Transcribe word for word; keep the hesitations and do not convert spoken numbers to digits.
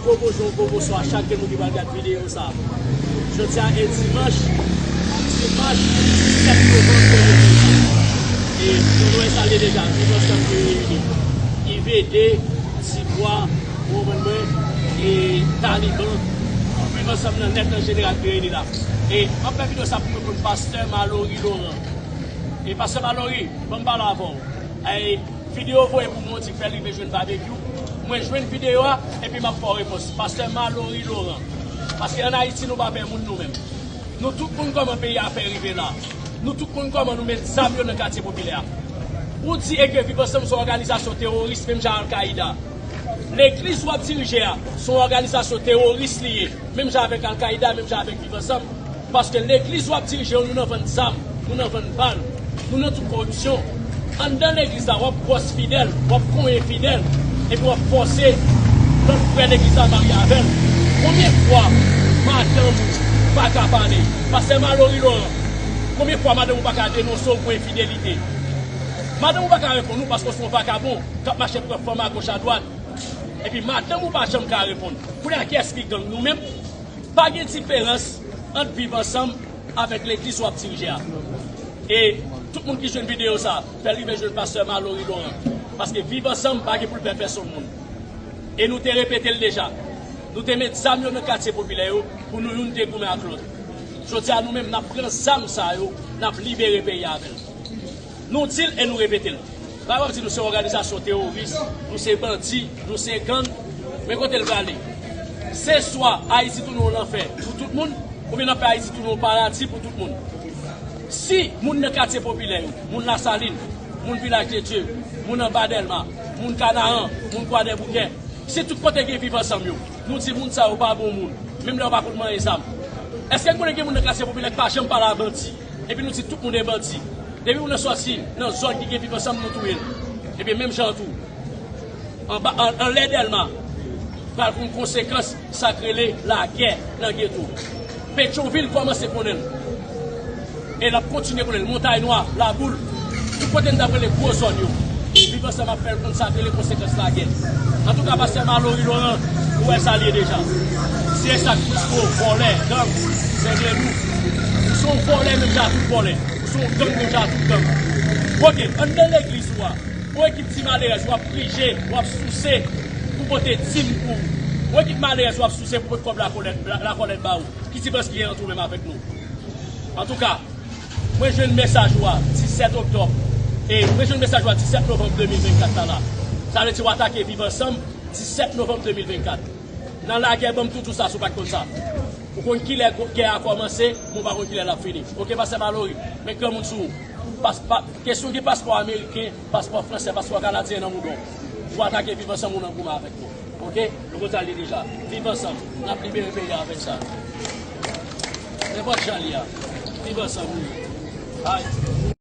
Gwo bonjou, gwo bonswa a chak moun ki pral gad videyo sa a. Jodi a e dimanch, dimanch sèt novanm de mil vennkat. E nou wè sa li deja, Viv Ansanm ki reyini. I V D, Ti Bwa, ou konprann mwen, e Taliban, Viv Ansanm nan nèt an jeneral ki reyini la. E m ap fè videyo sa pou reponn pastè Malory Laurent. E pastè Malory, ban m pale avè w. E videyo voye pou mwen, di fè l rive jwenn Babekyou. Mwen jwenn videyo a, epi m ap fè w repons. Pastè Malory Laurent. Paske ann Ayiti, nou pa pè moun nou menm. Nou tout konn kòman peyi a fè rive la. Nou tout konn kòman nou met zam yo nan katye popilè a. Ou di e ke Viv Ansanm se yon òganizasyon teworis, menm jan Al-Qaida. Legliz w ap dirije a, se yon òganizasyon teworis li ye, menm jan avèk Al-Qaida, menm jan avèk Viv Ansanm. Paske legliz w ap dirije yo, nou nan vann zam, nou nan vann bal, nou nan tout kòripsyon. Anndan legliz la, w ap gwòs fidèl, w ap konyen fidèl, epi w ap fòse lòt frè legliz la marye avè l. Konbyen fwa madanm ou pa ka pale? Pastè Malory Laurent, konbyen fwa madanm ou pa ka denonse w pou enfidelite? Madanm ou pa ka reponn ou paske w se yon vakabon k ap mache pran fanm agoch adwat. Epi madanm ou pa janm ka reponn. Kounye a, kiyès ki gang? Nou menm? Pa gen diferans ant Viv Ansanm avèk legliz w ap dirije a. E tout moun ki jwenn videyo sa a, fè l rive jwenn pastè Malory Laurent. Paske Viv Ansanm pa gen pou l pè pèsonn moun. E nou te repete l deja. Nou te met zam yo nan katye popilè yo pou nou youn te goumen ak lòt. Jodi a, nou menm, n ap pran zam sa yo, n ap libere peyi a avè l. Nou di l e nou repete l. Pa w ap di nou se òganizasyon teworis, nou se bandi, nou se gang. Men kote l prale. Se swa Ayiti tounen yon lanfè pou tout moun, oubyen n ap fè Ayiti tounen yon paradi pou tout moun. Si moun nan katye popilè yo, moun Lasalin, moun Vilaj de Dye, moun Anba Dèlma, moun Kanaran, moun Kwadèboukè, si tout kote gen Viv Ansanm yo, nou di moun sa yo pa bon moun, menm lè yo pa konn manyen zam. Èske n konnen gen moun nan katye popilè k pa janm pale a bandi? Epi nou di tout moun e bandi. Depi moun nan sòti nan zòn ki gen Viv Ansanm, nou touye l. Ebyen, menm jan an tou, anba, an, anlè Dèlma, pral konn konsekans sa k rele lagè nan geto. Petyonvil kòmanse konnen l. E l ap kontinye konnen l. Montay Nwa, Laboul, tout kote n t ap rele gwo zòn yo. Viv Ansanm ap fè l konn sa k rele konsekans lagè. Antouka, pastè Malory Laurent, ou wè sa l ye deja. Se sa k plis gwo vòlè, gang, zenglenou. Ou se yon vòlè menm jan ak tout vòlè. Ou se yon gang menm jan ak tout gang. Oke, anndan legliz ou a, yon ekip ti malerèz w ap prije, w ap souse pou pote dim pou ou. Yon ekip malerèz w ap souse pou pote kòb lakòlèt, la, lakòlèt ba ou. Ki diferans ki gen ant ou menm avèk nou? Antouka, mwen jwenn mesaj ou a disèt oktòb, e mwen jwenn mesaj ou a disèt novanm de mil vennkat la la. Sa vle di w atake Viv Ansanm disèt novanm de mil vennkat. Nan lagè, ban m tou di w sa si w pa t konn sa. Ou konn kilè gwo-, gè a kòmanse, men w pa konn kilè l ap fini. Oke, pastè Malory, met granmoun sou ou. Pas-, pa-, kesyon gen paspò ameriken, paspò fransè, paspò kanadyen nan mouda w. Ou atake Viv Ansanm, ou nan goumen avèk nou. Oke? Nou konn sa l ye deja. Viv Ansanm. N ap libere peyi a avèk sa. Nenpòt jan l ye a. Viv Ansanm, wi. Ay.